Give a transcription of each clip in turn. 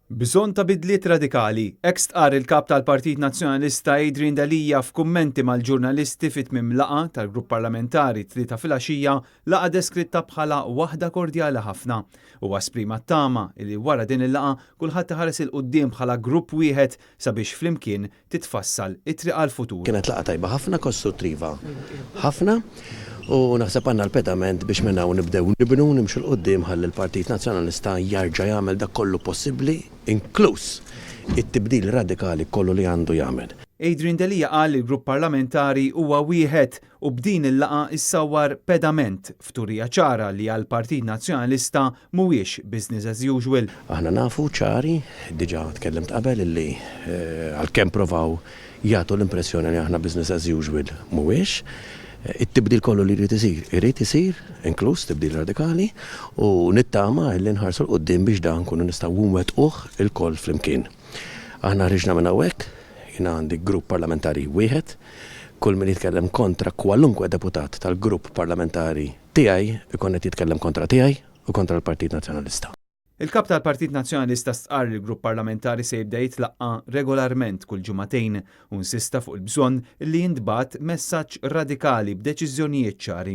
Bżonn ta' bidliet radikali, hekk stqarr il-Kap tal-Partit Nazzjonalista Adrian Delia f'kummenti mal-ġurnalisti fi tmiem laqgħa tal-Grupp Parlamentari t-Tlieta filgħaxija, laqgħa deskritta bħala waħda kordjali ħafna. Huwa esprima t-tama li wara din il-laqgħa kulħadd iħares 'il quddiem bħala grupp wieħed sabiex flimkien titfassal it-triq għall-futur. Kienet laqgħa tajba ħafna, kostruttriva ħafna u naħseb għandna l-pedament biex minn hawn nibdew nibnu u nimxu 'l quddiem ħalli l-Partit Nazzjonalista jarġa' jagħmel dak kollu possibbli inkluż it-tibdil radikali kollu li għandu jagħmel. Adrian Delia qal li l-grupp parlamentari huwa wieħed u b'din il-laqgħa issawwar pedament f'turija ċara li għall-Partit Nazzjonalista mhuwiex business as usual. Aħna nafu ċari, diġà tkellimt qabel, illi għalkemm provaw jagħtu l-impressjoni li aħna business as usual mhuwiex. It-tibdil kollu li jrid isir, irid isir, inkluż tibdil radikali, u nittama illi nħarsu 'l quddiem biex dan nkunu nistgħu nwettquh ilkoll flimkien. Aħna ħriġna minn hawnhekk, jiena għandi grupp parlamentari wieħed, kull min jitkellem kontra kwalunkwe deputat tal-grupp parlamentari tiegħi jkun qed jitkellem kontra tiegħi u kontra l-Partit Nazzjonalista. Il-Kap tal-Partit Nazzjonalista stqarr li l-grupp parlamentari se jibda jitlaqqa' regolarment kull ġimagħtejn u insista fuq il-bżonn li jintbagħat messaġġ radikali b'deċiżjonijiet ċari.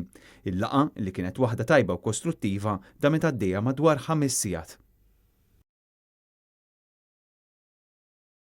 Il-laqgħa, li kienet waħda tajba u kostruttiva, damet għaddejja madwar ħames sigħat.